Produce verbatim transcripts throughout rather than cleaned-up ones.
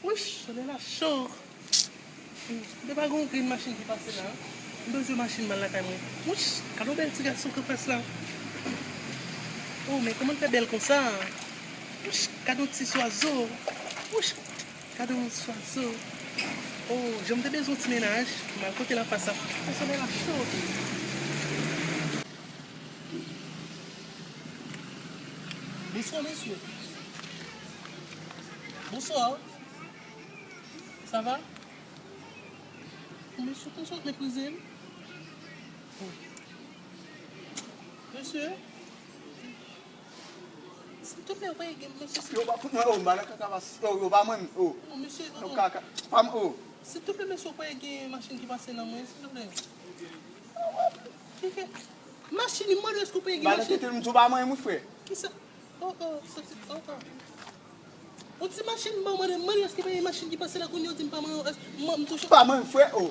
Wouch, solèy la cho. Kote pa gen yon grenn machin ki pase la. M bezwen machin m al lakay mwen. Wouch, gade yon bèl ti gason k anfas la. Oh, men kòman l fè bèl konsa? Wouch, gade yon ti zwazo. Wouch, gade yon zwazo. Oh, jan m te bezwen yon ti mennaj. M al kote l anfas la. Oh, solèy la cho. Bonswa, mesye. Bonswa. Sa va? Mesye, konsa w ap meprize m? Mesye? Silvouplè, ou pa gen, mesye, si Yo pa fout mwen, oh, m pa nan kaka pas, oh, yo pa mwen, oh. Oh, mesye, oh, Yo oh. kaka, pa m, oh. Silvouplè, mesye, ou pa gen machin ki pase nan mwen, silvouplè. Ki fè? Machin, m mande èske ou pa gen Ba nan machin? tete m, tou pa mwen, mwen, frè. Kisa? Oh, oh, sa se, oh, oh. Yon ti machin, m mande, m mande èske pa gen machin ki pase la kounye a, ou di m pa mwen, èske m, m touche. Pa mwen, frè, oh.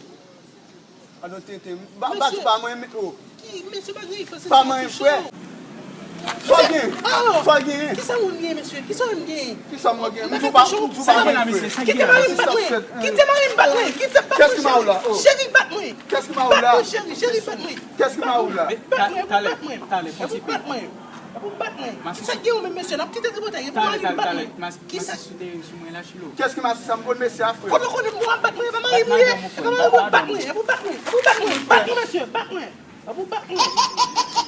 Adan tenten. Ba, ba, Mesye, tou pa mwen, men, oh. Ki, mesye, pa gen, pase Pa sa mwen, ki frè. cho. Sa w gen? Oh! Sa w gen? Kisa moun gen, mesye? Kisa moun gen? Kisa mwen gen? M Mwen tou gen pa, kòchon. m tou Sa pa gen mwen, la, mesye, frè. sa Kite gen? mari m bat mwen. Kite mari m bat mwen. Kite bat Kès mwen, ki ma ou la? cheri. Oh. Cheri, bat mwen. Kès ki ma ou la? Bat mwen, cheri. Cheri, bat mwen. Kès ki ma ou la? Bat mwen, bat mwen. Talè, talè, talè, Bat mwen. Bat mwen. Epi w bat mwen. Kisa gen ou menm, mesye? N ap kite tripotay. Epi Talè, mari m talè, bat talè. mwen. Mas- Kisa? Masisi te sou mwen la, Chilo. Kès ki masisi a? M konn mesye a, frè. Kote w konnen m w ap bat mwen? E pa mari m ye. E pa mari m, bat mwen. Epi w bat mwen. Epi w bat mwen. Bat mwen, mesye. Bat mwen. Epi w bat mwen.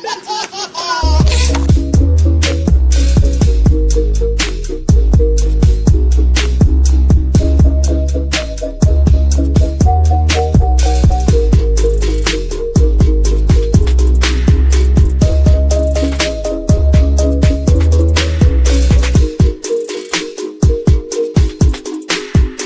Bèl ti mesye.